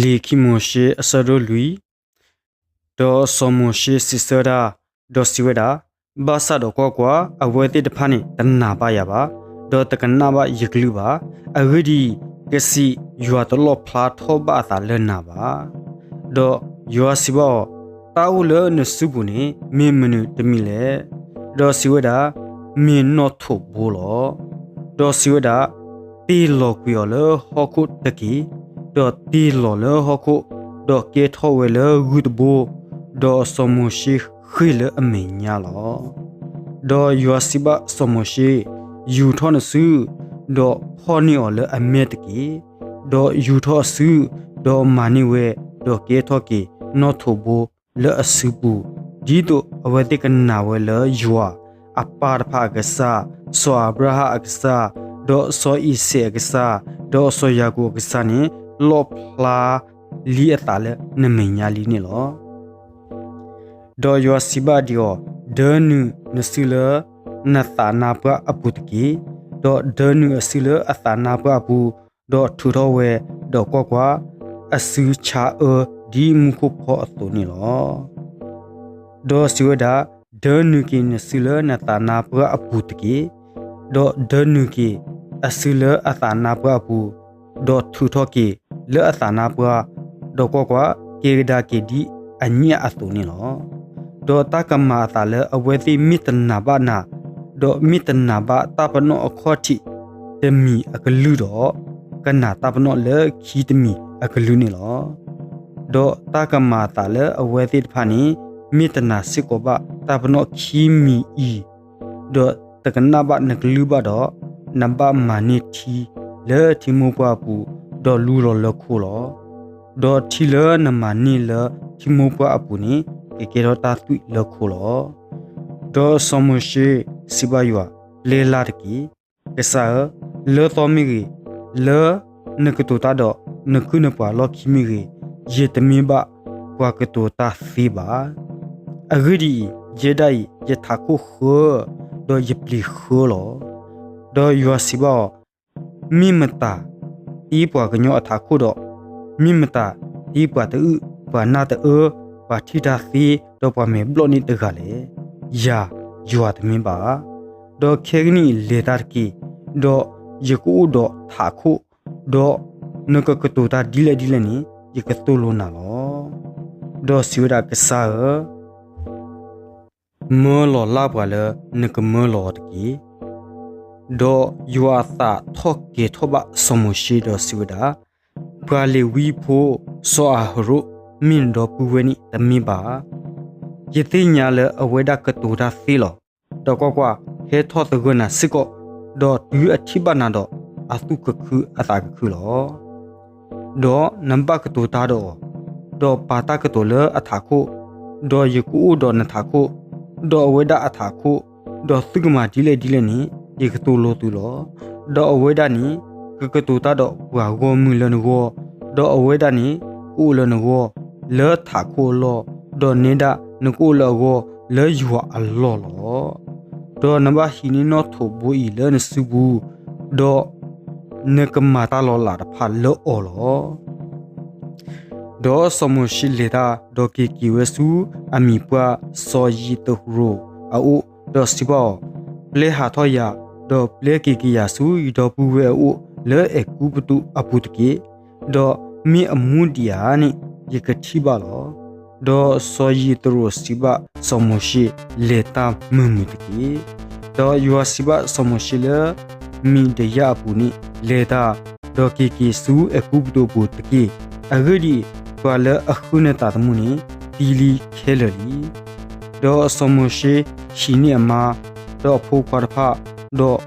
လံာ်ခံမိၤၡ့အဆၢဒိၣ်လွံၢ်. ဒီးစီၤမိၤၡ့စံးဆၢတၢ်, ဒီးစံးဝဲဒၣ်, ဘၣ်ဆၣ်ဒီးကွၢ်ကွၢ်, အဝဲသ့ၣ်တဖၣ်န့ၣ်တနာ်ဘၣ်ယၤဘၣ်, ဒီးတကနၣ်ဘၣ်ယကလုၢ်ဘၣ်. အဂ့ၢ်ဒ်အံၤ, ကစံး, ယွၤတလီၣ်ဖျါထီၣ်ဘၣ်အသးလၢနၤဘၣ်. ဒီးယွၤစံးဘၣ်အီၤ, တၢ်အိၣ်လၢနစုပူၤန့ၣ် မ့ၢ်မနုၤတမံၤလဲၣ်. ဒီးစံးဝဲဒၣ်, မ့ၢ်နီၣ်ထိးဘိလီၤ. ဒီးစံးဝဲဒၣ်, တ့ၢ်လီၤကွံာ်အီၤလၢဟီၣ်ခိၣ်တက့ၢ်. ဒီးတ့ၢ်လီၤလၢဟီၣ်ခိၣ်, ဒီးကဲထီၣ်ဝဲလၢဂုၢ်တဘိ, ဒီးစီၤမိၤၡ့ဃ့ၢ်လၢအမဲာ်ညါလီၤ. ဒီးယွၤစံးဘၣ်စီၤမိၤၡ့, ယူၤထီၣ်နစု, ဒီးဖီၣ်န့ၢ်အီၤလၢအမဲၢ်တက့ၢ်. ဒီးယူၤထီၣ်အစု, ဒီးမၤန့ၢ်ဝဲ, ဒီးကဲထီၣ်က့ၤနီၣ်ထိးဘိလၢအစုပူၤ, ဒ်သိးအဝဲသ့ၣ်ကနာ်ဝဲလၢယွၤ, အပၢ်တဖၣ်အကစၢ်, စီၤအၤဘြၤဟၣ်အကစၢ်, ဒီးစီၤအံၤစဲးအကစၢ်, ဒီးစီၤယၤကိာ်အကစၢ်န့ၣ် လီၣ်ဖျါလံအသးလၢနမဲာ်ညါလံန့ၣ်လီၤ. ဒီးယွၤစံးဘၣ်ဒံးအီၤ, ဒၢနုာ်နစုလၢနသးနါပှၢ်အပူၤတက့ၢ်. ဒီးဒၢနုာ်အစုလၢအသးနါပှၢ်အပူၤ, ဒီးထုးထီၣ်ဝဲ, ဒီးကွၢ်ကွၢ်, အစုဆါအၢဒ်မူခိၣ်ဖီအသိးန့ၣ်လီၤ. ဒီးစံးဝဲဒၣ်, ဒၢနုာ်က့ၤနစုလၢနသးနါပှၢ်အပူၤတက့ၢ်. ဒီးဒၢနုာ်က့ၤအစုလၢအသးနါပှၢ်အပူၤ, ဒီးထုးထီၣ်က့ၤလၢအသးနါပှၢ်, ဒီးကွၢ်ကွၢ်, ကဲကဒါက့ၤဒ်အညၣ်အသိးန့ၣ်လီၤ. ဒီးတၢ်ကမၤအသးလၢအဝဲသ့ၣ်မ့ၢ်တနာ်ဘၣ်နၤ, ဒီးမ့ၢ်တနာ်ဘၣ်တၢ်ပနီၣ်အခီၣ်ထံးတမံၤအကလုၢ်ဒီး, ကနာ်တၢ်ပနီၣ်လၢခံတမံၤအကလုၢ်န့ၣ်လီၤ. ဒီးတၢ်ကမၤအသးလၢအဝဲသ့ၣ်တဖၣ်န့ၣ် မ့ၢ်တနာ်စ့ၢ်ကီးဘၣ်တၢ်ပနီၣ်ခံမံၤအံၤ, ဒီးတကနၣ်ဘၣ်နကလုၢ်ဘၣ်ဒီး, နဘၣ်မၤန့ၢ်ထံလၢထံမိၢ်ပှၢ်အပူၤ, ဒီးလူလီၤလၢခိလီၤ. ဒီးထံလၢနမၤန့ၢ်လၢထံမိၢ်ပှၢ်အပူၤန့ၣ် ကကဲထီၣ်တၢ်သွံၣ်လၢခိလီၤ. ဒီးစီၤမိၤၡ့စံးဘၣ်ယွၤ, ပျဲလၢ်တက့ၢ်. ကစၢ်ဧၢ, လၢသီမ့ၢ်ဂ့ၤ, လၢနကတိၤတၢ်ဒီးနကုၢ်နပှၤလီၢ်ခံမ့ၢ်ဂ့ၤ, ယတမ့ၢ်ဘၣ်ပှၤကတိၤတၢ်သ့ဘၣ်. အဂ့ၢ်ဒ်အံၤ, ယဲဒၣ်အံၤ ယထးခိၣ်ဃၢ, ဒီးယပျံၤဃၢလီၤ. ဒီးယွၤစံးဘၣ်အီၤ, မ့ၢ်မတၤတ့ပှၤကညီအထးခိၣ်ဒီး, မ့ၢ်မတၤတ့ပှၤတအုၣ်, ပှၤနၢ်တအၢ, ပှၤထံၣ်တၢ်သ့, ဒီးပှၤမဲာ်ဘျီၣ်န့ၣ်တဂၤလဲၣ်. ယၤယွၤတမ့ၢ်ဘၣ်ဧါ. ဒီးခဲကနံၣ်အံၤလဲၤတၢ်တက့ၢ်. ဒီးယကအိၣ်ဒီးထးခိၣ်, ဒီးနကကတိၤတၢ်ဒ်လဲၣ်ဒ်လဲၣ်န့ၣ် ယကသိၣ်လိနၤလီၤ. ဒီးစံးဝဲဒၣ်, ကစၢ်ဧၢ, မၢလီၤလၢ်ပှၤလၢနကမၢလီၤအီၤတက့ၢ်. ဒီးယွၤအသးထီၣ်ကဲၤထီၣ်ဘၣ်စီၤမိၤၡ့ဒီးစံးဝဲဒၣ်, ပှၤလ့ၤဝံဖိစီၤအၤဟရိၣ် မ့ၢ်နဒီပုၢ်ဝဲၢ်န့ၣ်တမ့ၢ်ဘၣ်ဧါ. ယသ့ၣ်ညါလၢအဝဲဒၣ်ကတိၤတၢ်သ့လီၤ. ဒီးကွၢ်ကွၢ်, ဟဲထီၣ်သဂၢၢ်နၤစ့ၢ်ကီး, ဒီးတုၤအထံၣ်ဘၣ်နၤဒီး, အသူၣ်ကခုအသးကခုလီၤ. ဒီးနဘၣ်ကတိၤတၢ်ဒီးအီၤ, ဒီးပာ်တၢ်ကတိၤလၢအထးခိၣ်, ဒီးယကအိၣ်ဒီးနထးခိၣ်, ဒီးအဝဲဒၣ်အထးခိၣ်, ဒီးသုကမၤဒ်လဲၣ်ဒ်လဲၣ်န့ၣ် ယကသိၣ်လိသုလီၤ. ဒီးအဝဲဒၣ်န့ၣ် ကကတိၤတၢ်ဒီးပှၤဂီၢ်မုၢ်လၢနဂီၢ်, ဒီးအဝဲဒၣ်န့ၣ် ကအိၣ်လၢနဂီၢ်လၢထးခိၣ်အလီၢ်, ဒီးနဲဒၣ်နကအိၣ်လၢအဂီၢ်လၢယွၤအလီၢ်လီၤ. ဒီးနဘၣ်ဟံးန့ၢ်နီၣ်ထိးဘိအံၤလၢနစုပူၤ, ဒီးနကမၤတၢ်လီၤလးတဖၣ်လၢအီၤလီၤ. ဒီးစီၤမိၤၡ့လဲၤတၢ်, ဒီးက့ၤက့ၤဝဲဆူအမံၤပှၢ်စီၤယံးသရိၤအအိၣ်, ဒီးစံးဘၣ်အီၤ, ပျဲဟးထီၣ်ယၤ, ဒီးပျဲက့ၤက့ၤယၤဆူယဒီပုၢ်ဝဲၢ်အအိၣ်လၢအဲၤကူပတူးအပူၤတက့ၢ်. ဒီးမ့ၢ်အမူဒံးဧါန့ၣ် ယကထံၣ်ဘၣ်လီၤ. ဒီးစီၤယံးသရိၤစံးဘၣ်စီၤမိၤၡ့, လဲၤတၢ်မုာ်မုာ်တက့ၢ်. ဒီးယွၤစံးဘၣ်စီၤမိၤၡ့လၢ မံးဒယၣ်အပူၤန့ၣ် လဲၤတၢ်, ဒီးက့ၤက့ၤဆူအဲၤကူပတူးအပူၤတက့ၢ်. အဂ့ၢ်ဒ်အံၤ, ပှၤလၢအဃုနသးသမူန့ၣ် သံလံခဲလၢာ်လံ. ဒီးစီၤမိၤၡ့ဟံးန့ၢ်အမါ, ဒီးအဖိခွါတဖၣ်, ဒီး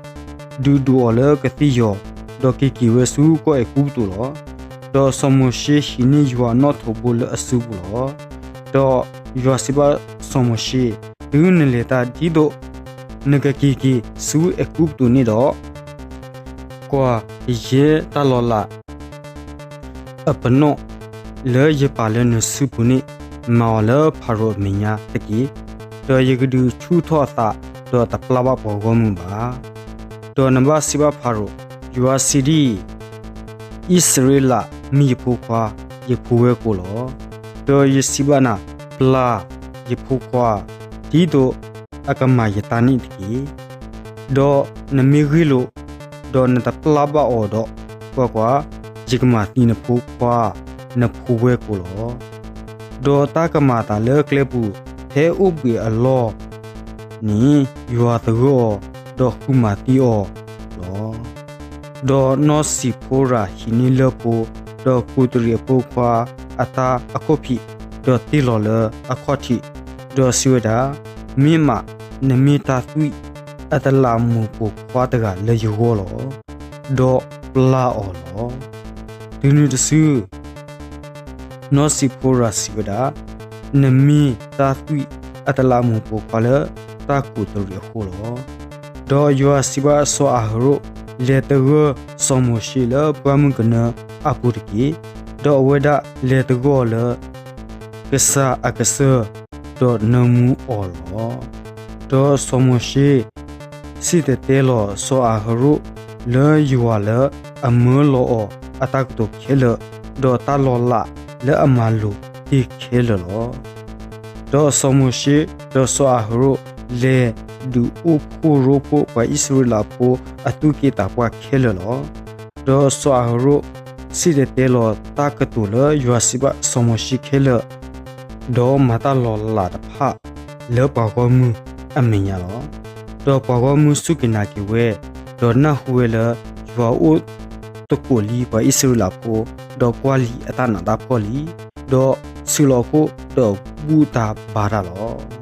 ဒုးဒိးအီၤလၢကသ့ၣ်ယီၤ, ဒီးက့ၤက့ၤဝဲဆူကီၢ်အဲၤကူပတူးလီၤ. ဒီးစီၤမိၤၡ့ဟံးန့ၢ်ယွၤအနီၣ်ထိးဘိလၢအစုပူၤလီၤ. ဒီးယွၤစံးဘၣ်စီၤမိၤၡ့, တုၤနလဲၤတၢ်ဒ်သိးနကက့ၤက့ၤဆူအဲၤကူပတူးန့ၣ်ဒီး, ကွၢ်, ယဲတၢ်လီၤလး အပနီၣ်လၢယပာ်လၢနစုပူၤန့ၣ် မၤအီၤလၢဖၤရိၤအမဲာ်ညါတက့ၢ်. ဒီးယကဒုးဆူၣ်ထီၣ်အသး, ဒီးတပျၢ်ဘၣ်ပှၤဂီၢ်မုၢ်ဘၣ်. ဒီးနဘၣ်စံးဘၣ်ဖၤရိၤ, ယွၤစံးဒ်အံၤ, အံၣ်စရ့လးမ့ၢ်ယဖိခွါ, ယဖိဝဲကိာ်လီၤ. ဒီးယစံးဘၣ်နၤ, ပျၢ်ယဖိခွါ, ဒ်သိးအကမၤယတၢ်န့ၣ်တက့ၢ်. ဒီးနမ့ၢ်ဂ့ၢ်လိာ်, ဒီးနတပျၢ်ဘၣ်အီၤဒီး, ကွၢ်ကွၢ်, ယကမၤသံနဖိခွါ, နဖိဝဲကိာ်လီၤ. ဒီးတၢ်ကမၤအသးလၢကျဲပူၤ ဖဲအိၣ်ဘှံးအလီၢ်န့ၣ် ယွၤသဂၢၢ်အီၤ, ဒီးဃုမၤသံအီၤလီၤ. ဒီးနီၢ်စံးဖိရၤဟံးန့ၢ်လၢၢ်ဖိ, ဒီးကူးတရံးအဖိခွါအတၢ်အခိၣ်ဖံး, ဒီးတ့ၢ်လီၤလၢအခီၣ်ထံး, ဒီးစံးဝဲဒၣ်, မ့ၢ်မး, နမ့ၢ်တၢ်သွံၣ်အတလးမူးပိာ်ခွါတဂၤလၢယဂီၢ်လီၤ. ဒီးပျၢ်အီၤလီၤ. တုၤနုၤတစု နီၢ်စံးဖိရၤစံးဝဲဒၣ်, နမ့ၢ်တၢ်သွံၣ်အတလးမူးပိာ်ခွါလၢတၢ်ကူးတရံးအဃိလီၤ. ဒီးယွၤစံးဘၣ်စီၤအၤဟရိၣ်, လဲၤသဂၢၢ်စီၤမိၤၡ့လၢပှၢ်မုၢ်ကနၢအပူၤတက့ၢ်. ဒီးအဝဲဒၣ်လဲၤသဂၢၢ်အီၤလၢ ကစၢ်အကစၢၢ်, ဒီးနၢမူအီၤလီၤ. ဒီးစီၤမိၤၡ့ စံၣ်တဲၤတဲလီၤစီၤအၤဟရိၣ်လၢယွၤလၢအမၢလီၤအီၤအတၢ်ကတိၤခဲလၢာ်, ဒီးတၢ်လီၤလးလၢအမၤလိာ်တ့ၢ်ခဲလၢာ်လီၤ. ဒီးစီၤမိၤၡ့ဒီးစီၤအၤဟရိၣ်လဲၤဒုးအိၣ်ဖှိၣ်ရိဖှိၣ်ပှၤအံၣ်စရ့လးဖိအသူၣ်က့သးပှၢ်ခဲလၢာ်လီၤ. ဒီးစီၤအၤဟရိၣ်စံၣ်တဲၤတဲလီၤတၢ်ကတိၤလၢယွၤစံးဘၣ်စီၤမိၤၡ့ခဲလၢာ်, ဒီးမၤတၢ်လီၤလးတဖၣ်လၢပှၤဂီၢ်မုၢ်အမဲာ်ညါလီၤ. ဒီးပှၤဂီၢ်မုၢ်စူၢ်က့ၤနာ်က့ၤဝဲ, ဒီးနၢ်ဟူဝဲလၢယွၤအိၣ်သကိးလံပှၤအံၣ်စရ့လးဖိ, ဒီးကွၢ်လံာ်အတၢ်နးတၢ်ဖှီၣ်လံ, ဒီးဆူးလီၤအခိၣ်ဒီးဘူၣ်တၢ်ဘါတၢ်လီၤ.